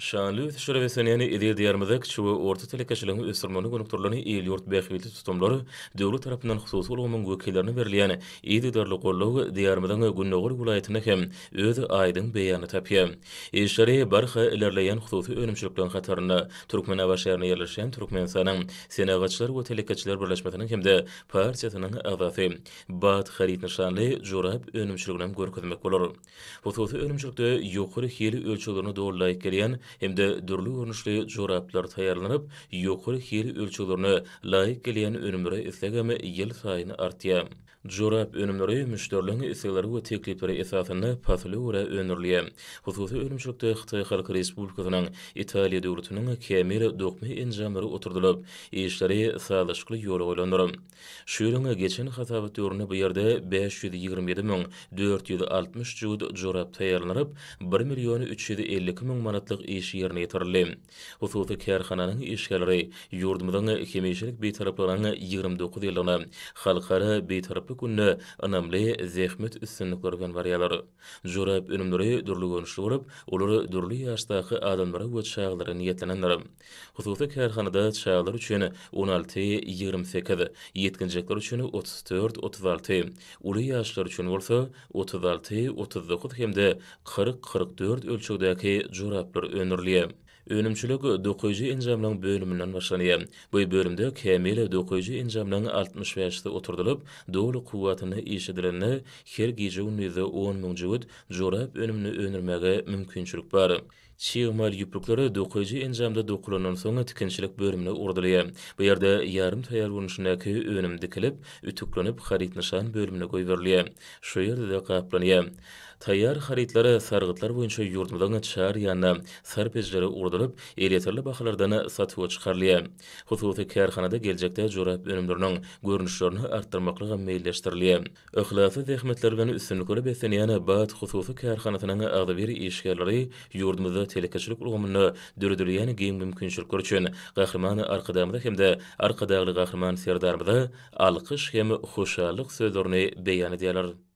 Şanly ösüşlere beslenýän eziz Diýarymyzda kiçi we orta telekeçiligiň ösdürilmegine gönükdirilen il-ýurt bähbitli tutumlar, döwlet tarapyndan hususy ulgamyň wekillerine berilýän yzygiderli goldaw Diýarymyzyň gündogar welaýatynda hem öz aýdyň beýanyny tapýar. Işleri barha ilerleýän hususy önümçilikleriň hatarynda Türkmenabat şäherinde ýerleşýän Türkmenistanyň Senagatçylar we telekeçiler birleşmesiniň hem-de partiýasynyň agzasy Bat haryt nyşanly jorap önümçiliginem görkezmek bolar. Hususy önümçilikde ýokary hil ölçeglerine doly laýyk gelýän hem-de dürli görnüşli joraplar taýýarlanyp, ýokary hil ölçeglerine laýyk gelýän önümlere islegem ýylsaýyn artýar. Jorap önümleri müşderileriň islegleri we teklipleri esasynda pasyla görä öndürilýär. Hususy önümçilikde Hytaý Halk Respublikasynyň, Italiýa döwletiniň kämil dokma enjamlary oturdylyp, işleri sazlaşykly ýola goýlandyr. Şu ýylyň geçen hasabat döwründe bu ýerde 527 460 jübüt jorap taýýarlanyp, bir million 352 müň manatlyk iş ýerine ýetirildi. Hususy kärhananyň işgärleri ýurdumyzyň hemişelik Bitaraplygynyň 29 ýyllygyna, Halkara Bitaraplyk gününe ynamly zähmet üstünlikleri bilen barýarlar. Jorap önümleri dürli görnüşli bolup, olar dürli ýaşdaky adamlara we çagalara niýetlenendir. Hususy kärhanada çagalar üçin 16, 28, ýetginjekler üçin 34, 36, uly ýaşlar üçin bolsa 36, 39 hem-de 40, 44 ölçegdäki joraplar öndürilýär. Önümçilik dokaýjy enjamlaryň bölüminden başlanýar. Bu bölümde kämil dokaýjy enjamlaryň altmyş bäşisi oturdylyp, doly kuwwatynda işledilende her gije-gündizde on müň jübüt jorap önümini öndürmäge mümkinçilik bar. Çig mal ýüplükleri dokaýjy enjamda dokulandan soň tikinçilik bölümine ugradylýar. Bu ýerde ýarym taýýar görnüşindäki önüm dikilip, ütüklenip haryt-nyşan bölümine goýberilýär. Şu ýerde-de gaplanýar. Taýýar harytlar sargytlar boýunça ýurdumyzyň çar ýanyna sarp edijilere ugradylyp, elýeterli bahalardan satuwa çykarylýar. Hususy kärhanada geljekde jorap önümleriniň görnüşlerini artdyrmaklygam meýilleşdirilýär. Yhlasly zähmetleri bilen üstünliklere beslenýän Bat hususy kärhanasynyň agzybir işgärleri ýurdumyzda telekeçilik ulgamynda döredilýän giň mümkinçilikler üçin Gahryman Arkadagymyza hem-de Arkadagly Gahryman Serdarymyza alkyş hem hoşallyk sözlerini beýan edýärler.